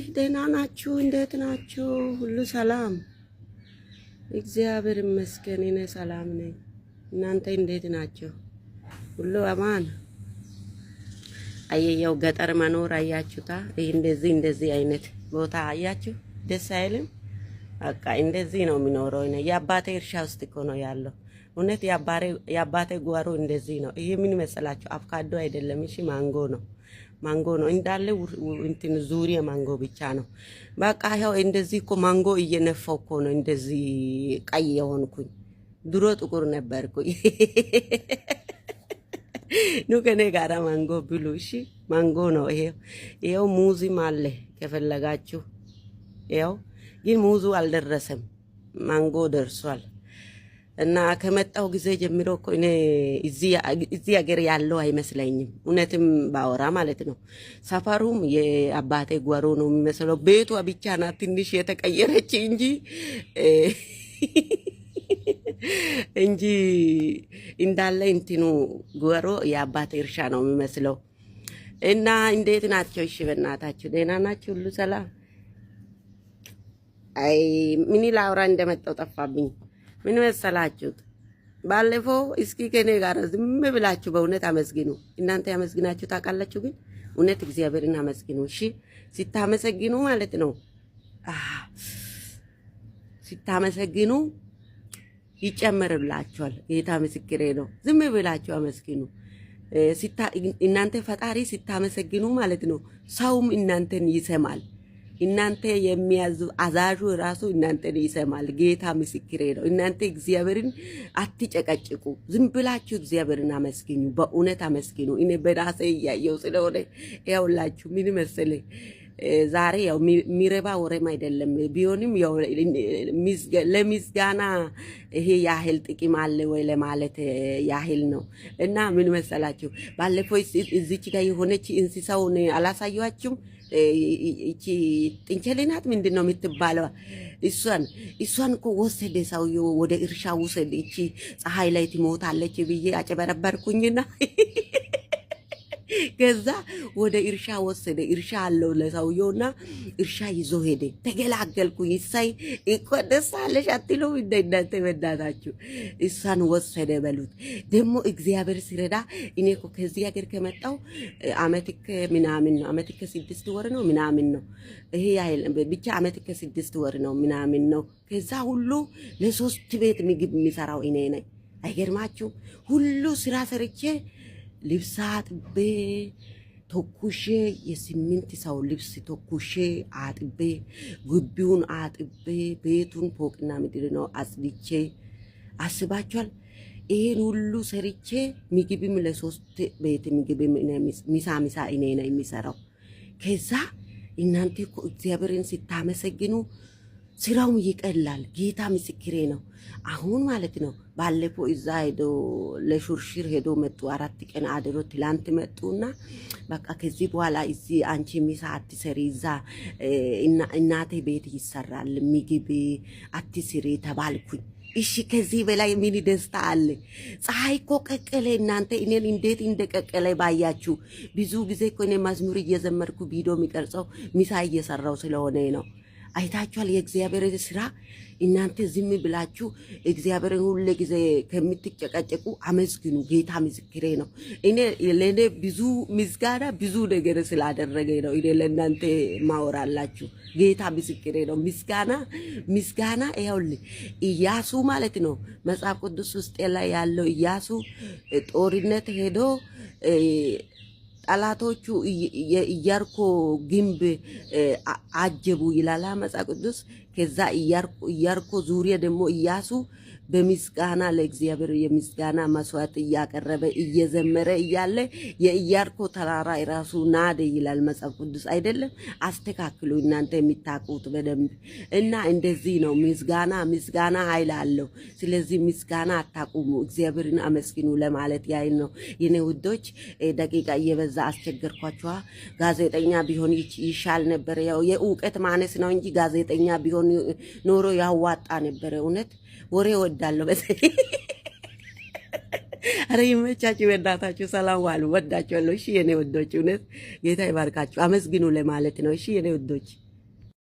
ደህና ናችሁ? እንዴት ናችሁ? ሁሉ ሰላም? እግዚአብሔር ይመስገን፣ እኔ ሰላም ነኝ። እናንተ እንዴት ናችሁ? ሁሉ አማን? አየየው ገጠር መኖር አያችሁታ? እንደዚህ እንደዚህ አይነት ቦታ አያችሁ? ደስ አይልም? በቃ እንደዚህ ነው የሚኖረው። እኔ የአባቴ እርሻ ውስጥ እኮ ነው ያለው። እውነት የአባቴ ጓሮ እንደዚህ ነው። ይሄ ምን መሰላችሁ? አቮካዶ አይደለም፣ እሺ ማንጎ ነው። ማንጎ ነው እንዳለ እንትን ዙሪያ ማንጎ ብቻ ነው። በቃ ያው እንደዚህ እኮ ማንጎ እየነፋው እኮ ነው እንደዚህ ቀይ የሆንኩኝ። ድሮ ጥቁር ነበርኩኝ። ኑ ከኔ ጋራ ማንጎ ብሉ። እሺ ማንጎ ነው ይሄ። ይኸው ሙዝም አለ ከፈለጋችሁ። ይኸው ግን ሙዙ አልደረሰም፣ ማንጎ ደርሷል። እና ከመጣው ጊዜ ጀምሮ እኮ እኔ እዚህ ሀገር ያለው አይመስለኝም። እውነትም ባወራ ማለት ነው። ሰፈሩም የአባቴ ጓሮ ነው የሚመስለው። ቤቷ ብቻ ናት ትንሽ የተቀየረች እንጂ እንዳለ እንትኑ ጓሮ የአባቴ እርሻ ነው የሚመስለው። እና እንዴት ናቸው? እሺ በእናታችሁ ደህና ናችሁ? ሁሉ ሰላም? አይ ምን ላውራ እንደመጣው ጠፋብኝ። ምን መሰላችሁት? ባለፈው እስኪ ከኔ ጋር ዝም ብላችሁ በእውነት አመስግኑ። እናንተ ያመስግናችሁ ታውቃላችሁ፣ ግን እውነት እግዚአብሔርን አመስግኑ። እሺ ስታመሰግኑ ማለት ነው፣ ስታመሰግኑ ይጨመርላችኋል። ጌታ ምስክሬ ነው። ዝም ብላችሁ አመስግኑ። እናንተ ፈጣሪ ስታመሰግኑ ማለት ነው፣ ሰውም እናንተን ይሰማል። እናንተ የሚያዙ አዛዡ ራሱ እናንተን ይሰማል። ጌታ ምስክሬ ነው። እናንተ እግዚአብሔርን አትጨቀጭቁ። ዝም ብላችሁ እግዚአብሔርን አመስግኙ። በእውነት አመስግኑ። እኔ በራሴ እያየው ስለሆነ ያውላችሁ ምን መሰለኝ ዛሬ ያው ሚረባ ወሬም አይደለም ቢሆንም ያው ለምስጋና ይሄ ያህል ጥቅም አለ ወይ ለማለት ያህል ነው። እና ምን መሰላችሁ ባለፈው እዚች ጋር የሆነች እንስሳውን አላሳየኋችሁም? እቺ ጥንቸሌ ናት ምንድን ነው የምትባለው? እሷን እኮ ወሰደ ሰውዬው ወደ እርሻ ውሰድ፣ እቺ ፀሐይ ላይ ትሞታለች ብዬ አጨበረበርኩኝና ከዛ ወደ እርሻ ወሰደ። እርሻ አለው ለሰውየውና እርሻ ይዞ ሄደ። ተገላገልኩኝ። እሳይ እኮ ደስ አለሽ አትሉም? እንደ እናንተ በእናታችሁ እሷን ወሰደ በሉት። ደግሞ እግዚአብሔር ሲረዳ እኔ እኮ ከዚህ ሀገር ከመጣው አመት ምናምን ነው፣ አመት ከ6 ወር ነው ምናምን ነው። ይሄ ያህል ብቻ አመት ከ6 ወር ነው ምናምን ነው። ከዛ ሁሉ ለሶስት ቤት ምግብ የሚሰራው እኔ ነኝ። አይገርማችሁ? ሁሉ ስራ ሰርቼ ልብስ አጥቤ ተኩሼ የ8 ሰው ልብስ ተኩሼ አጥቤ ግቢውን አጥቤ ቤቱን ፎቅና ምድር ነው አጽድቼ አስባችኋል። ይሄን ሁሉ ሰርቼ ምግብም ለሶስት ቤት ምግብም ሚሳ ሚሳ እኔ ነው የሚሰራው። ከዛ እናንተ እኮ እግዚአብሔርን ስታመሰግኑ ስራውም ይቀላል። ጌታ ምስክሬ ነው። አሁን ማለት ነው ባለፈው እዛ ሄዶ ለሹርሽር ሄዶ መጡ። 4 ቀን አድሮ ትላንት መጡና በቃ ከዚህ በኋላ እዚህ አንቺ ሚሳ አትሰሪ፣ እዛ እናቴ ቤት ይሰራል ምግብ አትስሪ ተባልኩኝ። እሺ ከዚህ በላይ ምን ደስታ አለ? ፀሐይ እኮ ቀቀለ። እናንተ እኔን እንዴት እንደቀቀለ ባያችሁ። ብዙ ጊዜ እኮ እኔ መዝሙር እየዘመርኩ ቪዲዮ የሚቀርጸው ሚሳ እየሰራው ስለሆነ ነው። አይታችኋል የእግዚአብሔር ስራ። እናንተ ዝም ብላችሁ እግዚአብሔርን ሁሉ ጊዜ ከምትጨቃጨቁ አመስግኑ። ጌታ ምስክሬ ነው። እኔ ለእኔ ብዙ ምስጋና ብዙ ነገር ስላደረገ ነው እኔ ለእናንተ ማወራላችሁ። ጌታ ምስክሬ ነው። ምስጋና ምስጋና ይኸውልህ ኢያሱ ማለት ነው መጽሐፍ ቅዱስ ውስጥ ላይ ያለው ኢያሱ ጦርነት ሄዶ ጠላቶቹ የኢያሪኮ ግንብ አጀቡ ይላል መጽሐፍ ቅዱስ። ከዛ ኢያሪኮ ዙሪያ ደግሞ ኢያሱ በምስጋና ለእግዚአብሔር የምስጋና መስዋዕት እያቀረበ እየዘመረ እያለ የኢያሪኮ ተራራ ራሱ ናደ ይላል መጽሐፍ ቅዱስ አይደለም? አስተካክሉ እናንተ የሚታቁት በደንብ እና እንደዚህ ነው። ምስጋና ምስጋና ኃይል አለው። ስለዚህ ምስጋና አታቁሙ፣ እግዚአብሔርን አመስግኑ ለማለት ያህል ነው። የኔ ውዶች ደቂቃ እየበዛ አስቸገርኳችኋ። ጋዜጠኛ ቢሆን ይሻል ነበር። ያው የእውቀት ማነስ ነው እንጂ ጋዜጠኛ ቢሆን ኖሮ ያዋጣ ነበረ። እውነት ወሬ እወዳለሁ። አረ ይመቻችሁ፣ በእናታችሁ ሰላም ዋሉ። ወዳችኋለሁ። እሺ የኔ ውዶች፣ እውነት ጌታ ይባርካችሁ። አመስግኑ ለማለት ነው። እሺ የኔ ውዶች።